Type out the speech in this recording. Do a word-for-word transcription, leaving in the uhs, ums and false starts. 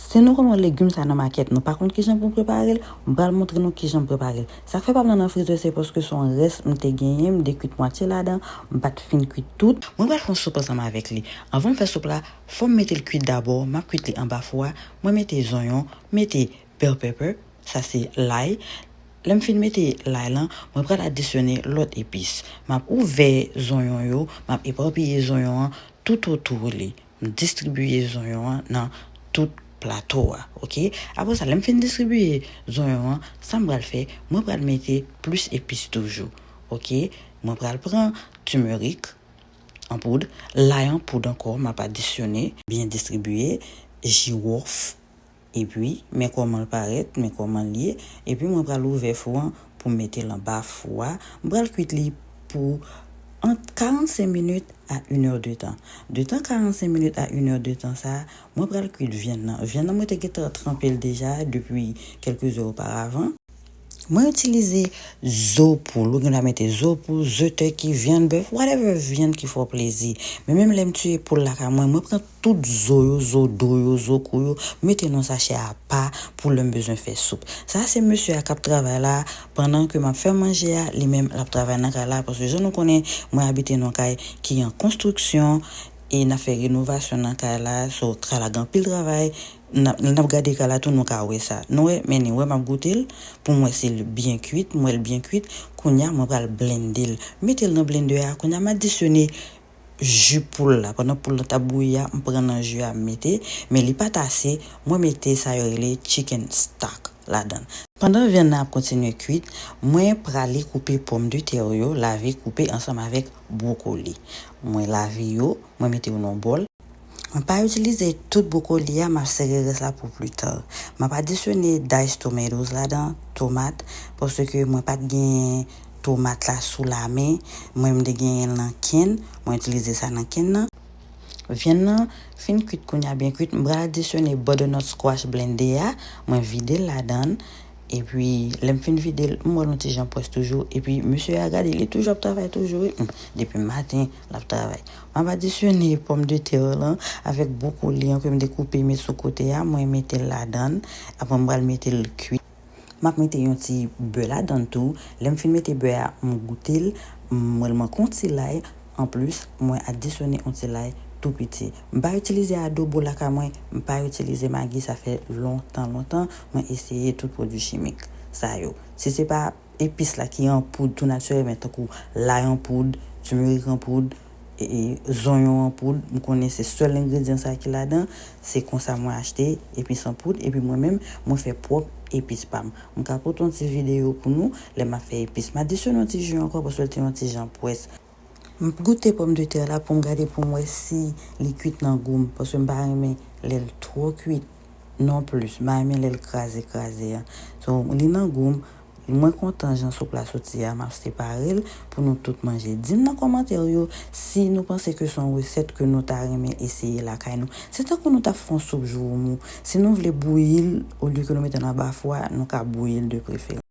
Si nou konn wè legim sa nan makèt, nou pa konn kijan pou prepare l, m pral montre nou kijan m prepare l. Sa k fè pa m nan nan frizè, se paske se yon rès m te genyen, m te kwit mwatye ladan, m pa t fin kwit tout. Mwen pral fè yon soup ansanm avèk li. Anvan m fè soup la, fò m mete l kwit dabò, m ap kwit li anba fou a, mwen mete zonyon, mete bell pepper, sa se lay. Lè m fin mete lay lan, mwen pral adisyone lòt epis. M ap ouvè zonyon yo, m ap epapiye zonyon an toutotou li. M distribiye zonyon an nan tout plato a, oke? Apre sa, lè m fin distribiye zonyon an, sa m pral fè, mwen pral mete plis epis toujou, oke? Mwen pral pran timerik an poud, lay an poud ankò, m ap adisyone, byen distribiye, jiwòf, epi, men kòman l parèt, men kòman l ye, epi mwen pral ouvè fou an pou m mete l anba fou a. M pral kwit li pou ant karannsenk minit a inèdtan. De tan karannsenk minit a inèdtan sa a, mwen pral kwit vyann nan. Vyann nan, mwen te gentan tranpe l deja depi kèlke zè oparavan. Mwen itilize zo poul. Ou gen dwa mete zo poul, zo tèki, vyann bèf, whatever vyann ki fè w plezi. Men menm lè m tiye poul lakay mwen, mwen pran tout zo yo, zo do yo, zo kou yo, mete nan sachè apa pou lè m bezwen fè soup. Sa se mesye a k ap travay la, pandan ke m ap fè manje a, li menm l ap travay nan kay la, paske jan nou konnen, mwen abite nan kay ki an konstriksyon, e n ap fè renovasyon nan kay la, so kay la gen anpil travay, n ap, n ap gade kay la tou, nou ka wè sa. Nou wè, men ni wè m ap goute l, pou m wè si l byen kwit, m wè l byen kwit, kounye a mwen pral blende l. Mete l nan blendè a, kounye a m adisyone ji poul la. Pandan poul la t ap bouyi a, m pran nan ji a, m mete, men li pa t ase, mwen mete sa yo rele chicken stock ladan l. Pandan vyann nan ap kontinye kwit, mwen prale koupe pòmdetè yo, lave koupe ansanm avèk bwokoli. Mwen lave yo, mwen mete yo nan bòl. Mwen pa itilize tout bwokoli a, m ap sere rès la pou pita. M ap adisyone diced tomatoes ladan, tomat, paske mwen pa t gen tomat la sou lamen, mwen m te genyen l nan kenn, mwen itilize sa nan kenn nan. Vyann nan fin kwit kounye a byen kwit, m pral adisyone butternut squash blende a, mwen vide l ladan l, epi lè m fin vide l, m wè l yon ti jan pwès toujou, epi mesye a gade, li toujou ap travay toujou, wi. Hmm, depi maten, l ap travay. M ap adisyone pòmdetè lan avèk bwokoli an ke m te koupe met sou kote a, mwen mete l ladan l, apre m pral mete l kwit. M ap mete yon ti bè ladan l tou. Lè m fin mete bè a, m goute l, m wè l manke yon ti lay. Anplis, mwen adisyone yon ti lay tou piti. M pa itilize adobo lakay mwen, m pa itilize magi, sa fè lontan, lontan mwen eseye tout pwodui chimik sa yo. Si se pa epis la ki an poud tou natirèlman, tankou lay an poud, timerik an poud, e, e, zonyon an poud, m konnen se sèl engredyan sa ki ladan, se konsa mwen achte epis an poud, epi mwen menm, mwen fè pwòp epis pa m. M ka pote yon ti videyo pou nou, lè m ap fè epis. M adisyone yon ti ji ankò, paske l te yon ti jan pwès. M goute pòmdetè la pou m gade pou m wè si li kwit nan gou m, paske m pa renmen lè l twò kwit non plis. M pa renmen lè l kraze, kraze an. So, li nan gou m, mwen kontan jan soup la soti a, m ap separe l pou nou tout manje. Di m nan kòmantè yo si nou panse ke se yon resèt ke nou ta renmen eseye lakay nou. Se tankou nou t ap fè yon soup joumou. Si nou vle bouyi l, olye ke nou mete l anba fou a, nou ka bouyi l de preferans.